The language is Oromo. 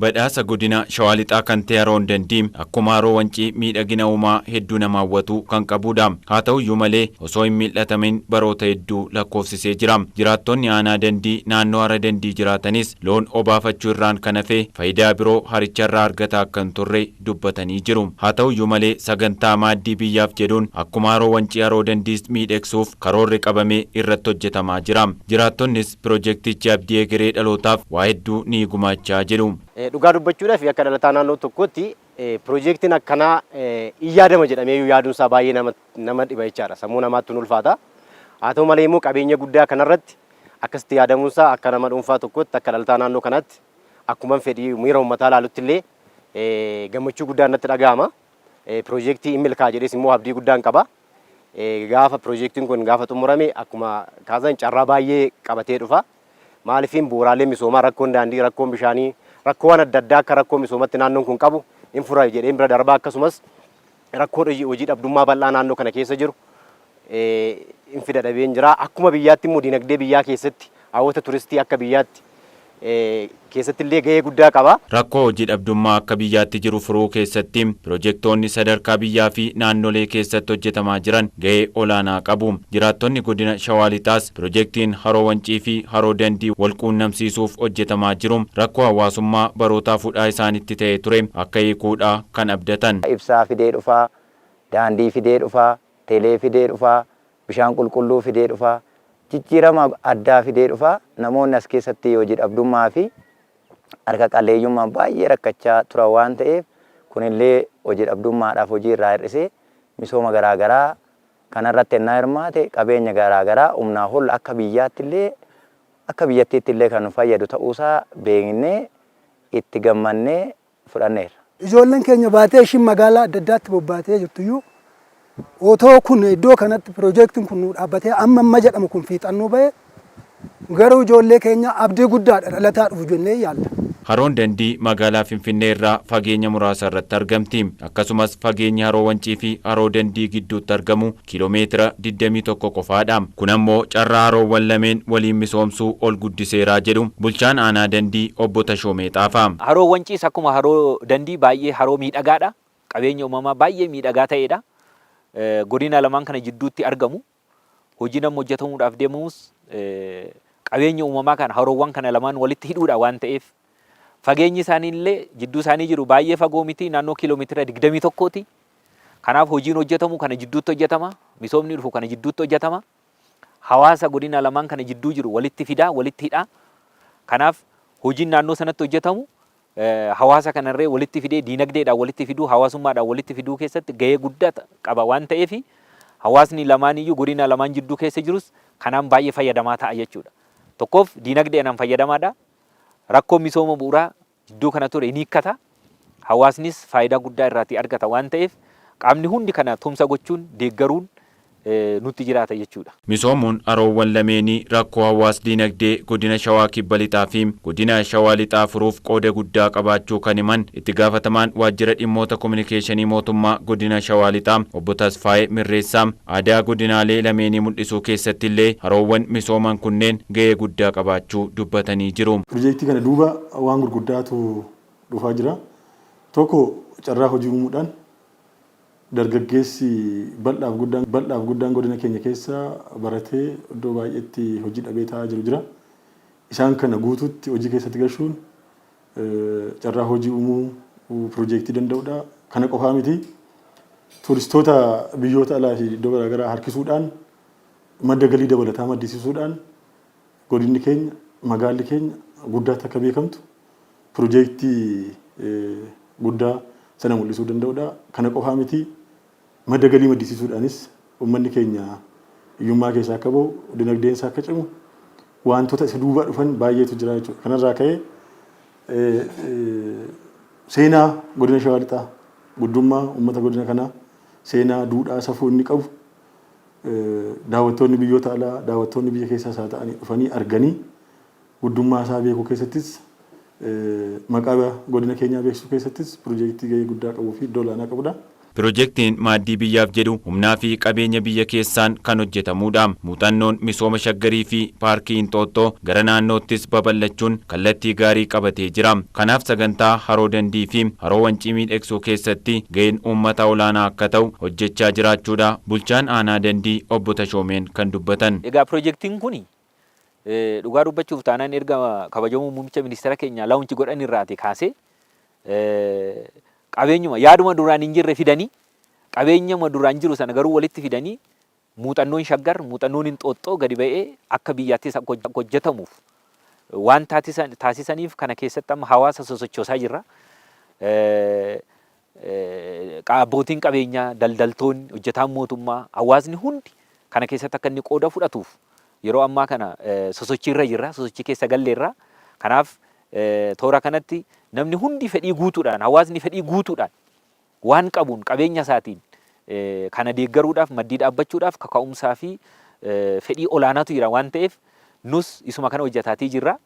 Badhaasa godina Shawaa Lixaa kan ta'e Haroon Dandii akkuma Haroo Wancii miidhagina uumaa hedduu nama hawwatu kan qabudha. Haa ta'uyyuu malee osoo hin mil'atamin baroota hedduu lakkoofsisee jira. Jiraattonni aanaa Dandii naannoo Hara Dandii jiraatanis loon obaafachuu irraan kan hafe faayidaa biroo haricharraa argataa akka hin turre dubbatanii jiru. Haa ta'uyyuu malee sagantaa Maaddii Biyyaaf jedhuun akkuma Haroo Wancii Haroo Dandiis miidhagsuuf karoorri qabamee irratti hojjetamaa jira. Jiraattonnis pirojektichi abdii egeree dhalootaaf waa hedduu ni gumaachaa jedhu. Dhugaa dubbachuudhaaf, akka dhalataa naannoo tokkootti pirojektiin akkanaa in yaadama jedhamee yaaduun isaa baay'ee nama dhiba jechaadha. Sammuu namaatti hin ulfaata. Haa ta'u malee immoo qabeenya guddaa kanarratti akkasitti yaadamuun isaa akka nama dhuunfaa tokkootti, akka dhalataa naannoo kanaatti, akkuma fedhii miira uummataa ilaalutti illee gammachuu guddaan natti dhaga'ama. Pirojektii in milkaa'a jedhees immoo abdii guddaan qaba. Gaafa pirojektiin kun gaafa xumurame, akkuma kaasan, carraa baay'ee qabatee dhufa. Maaliifin bu'uuraalee misoomaa, rakkoon daandii, rakkoon bishaanii, rakkoowwan adda addaa akka rakkoo misoomatti naannoon kun qabu in fura jedheen bira darbaa, akkasumas rakkoo hojii dhabdummaa bal'aa naannoo kana keessa jiru in fida dhabeen jira. Akkuma biyyaatti immoo dinagdee biyyaa keessatti hawwata turistii akka biyyaatti keessatti illee gahee guddaa qaba. Rakkoo hojii dhabdummaa akka biyyaatti jiru furuu keessatti pirojektoonni sadarkaa biyyaa fi naannolee keessatti hojjetamaa jiran gahee olaanaa qabu. Jiraattonni godina Shawaa Lixaas pirojektiin Haroo Wancii fi Haroo Dandii wal quunnamsiisuuf hojjetamaa jiru rakkoo hawaasummaa barootaa fuudhaa isaanitti ta'ee ture akka hiikuudha kan abdatan. Ibsaa fidee dhufaa, daandii fidee dhufaa, teelee fidee dhufaa, bishaan qulqulluu fidee dhufaa, jijjiirama addaa fidee dhufaa. Namoonni as keessatti hojii dhabdummaa fi harka qalleeyyummaan baay'ee rakkachaa turan waan ta'eef, kunillee hojii dhabdummaadhaaf hojii irraa hir'isee misooma garaagaraa kanarratti ennaa hirmaate, qabeenya garaagaraa humnaa ol akka biyyaatti illee, akka biyyattiitti illee kan nu fayyadu ta'uusaa beeknee itti gammannee fudhanneerra. Ijoolleen keenya baatee ishiin magaalaa adda addaatti bobbaatee jirtuyyuu, otoo kun iddoo kanatti piroojeektiin kun nu dhaabbatee amma amma jedhamu kun fiixannuu bahe, garuu ijoollee keenya abdii guddaadha dhalataa dhufu jennee yaalla. Haroon Dandii magaalaa Finfinnee irraa fageenya muraasa irratti argamti. Akkasumas fageenyi Haroo Wancii fi Haroo Dandii gidduutti argamu kiiloomeetira 21 qofaadha. Kun ammoo carraa haroowwan lameen waliin misoomsuu ol guddiseeraa jedhu bulchaan aanaa Dandii obbo Tashoomee Xaafaa. Haroo Wanciis akkuma Haroo Dandii baay'ee haroo miidhagaadha. Qabeenya uumamaa baay'ee miidhagaa ta'edha. Godina lamaan kana jidduutti argamu. Hojiin amma hojjetamuudhaaf deemamus qabeenya uumamaa kana, haroowwan kana lamaan walitti hidhuudha waan ta'eef, fageenyi isaanii illee jidduu isaanii jiru baay'ee fagoo miti, naannoo kiiloomeetira 21ti. Kanaaf hojiin hojjetamu kana jidduutti hojjetama. Misoomni dhufu kana jidduutti hojjetama. Hawaasa godina lamaan kana jidduu jiru walitti fidaa, walitti hidhaa. Kanaaf hojiin naannoo sanatti hojjetamu hawaasa kanarree walitti fidee diinagdeedhaan walitti fiduu, hawaasummaadhaan walitti fiduu keessatti gahee guddaa qaba waan ta'eef, hawaasni lamaan iyyuu godina lamaan jidduu keessa jirus kanaan baay'ee fayyadamaa ta'a jechuudha. Tokkoof diinagdeedhaan fayyadamaadha. Rakkoo misooma bu'uuraa jidduu kana ture ni hiikkata. Hawaasnis faayidaa guddaa irraatii argata waan ta'eef, qaamni hundi kana tumsa gochuun deeggaruun nutti jiraata jechuudha. Misoomuun haroowwan lameenii rakkoo hawaas diinagdee godina Shawaa Kibba Lixaa fi godina Shawaa Lixaa furuuf qooda guddaa qabaachuu kan himan itti gaafatamaan waajjira dhimmoota kominikeeshinii mootummaa godina Shawaa Lixaa obbo Tasfaayee Mirreessaa, aadaa godinaalee lameenii mul'isuu keessatti illee haroowwan misooman kunneen gahee guddaa qabaachuu dubbatanii jiru. Pirojektii kana duuba waan gurguddaatu dhufaa jira. Tokko, carraa hojii uumuudhaan dargaggeessi bal'aaf guddaan godina keenya keessa baratee iddoo baay'eetti hojii dhabee taa'aa jiru jira. Isaan kana guutuutti hojii keessatti gashuun carraa hojii uumuu pirojektii danda'udha. Kana qofaa miti. Turistoota biyyoota alaa fi iddoo garaagaraa harkisuudhaan, madda galii dabalataa maddisiisuudhaan, godinni keenya, magaalli keenya guddaatti akka beekamtu pirojektii guddaa sana mul'isuu danda'udha. Kana qofaa miti, madda galii maddisiisuudhaanis uummanni keenya hiyyummaa keessaa akka bahu, dinagdeen isaa akka cimu wantoota isa duubaa dhufan baay'eetu jira jechuudha. Kanarraa ka'ee seenaa godina Shawaa Lixaa, guddummaa uummata godina kanaa, seenaa, duudhaa, safuu inni qabu daawwattoonni biyyoota alaa, daawwattoonni biyya keessaas haa ta'anii dhufanii arganii guddummaa isaa beekuu keessattis, maqaa godina keenyaa beeksisuu keessattis pirojektii gahee guddaa qabuu fi iddoo olaanaa qabudha. Pirojektiin Maaddii Biyyaaf jedhu humnaa fi qabeenya biyya keessaan kan hojjetamudha. Muuxannoon misooma Shaggarii fi Paarkii Inxooxxoo gara naannoottis babal'achuun kallattii gaarii qabatee jira. Kanaaf sagantaa Haroo Dandii fi Haroo Wancii miidhagsuu keessatti gaheen uummataa olaanaa akka ta'u hojjechaa jiraachuudha bulchaan aanaa Dandii obbo Tashoomeen kan dubbatan. Egaa pirojektiin kun dhugaa dubbachuuf taanaan erga kabajamuu muummicha ministeera keenya launch godhan irraati kaasee qabeenyuma yaaduma duraan hin jirre fidanii, qabeenyuma duraan jiru sana garuu walitti fidanii, muuxannoon Shaggar, muuxannoon Inxooxxoo gadi ba'ee akka biyyaattis akka hojjetamuuf waan taasisaniif kana keessatti amma hawaasa sosochoosaa jirra. Abbootiin qabeenyaa, daldaltoonni, hojjetaan mootummaa, hawaasni hundi kana keessatti akka inni qooda fudhatuuf yeroo ammaa kana sosochiirra jirra, sosochii keessa galleerra. Kanaaf toora kanatti namni hundi fedhii guutuudhaan, hawaasni fedhii guutuudhaan waan qabuun, qabeenya isaatiin kana deeggaruudhaaf, maddii dhaabbachuudhaaf kaka'umsaa fi fedhii olaanaatu jira waan ta'eef nus isuma kana hojjetaatii jirra.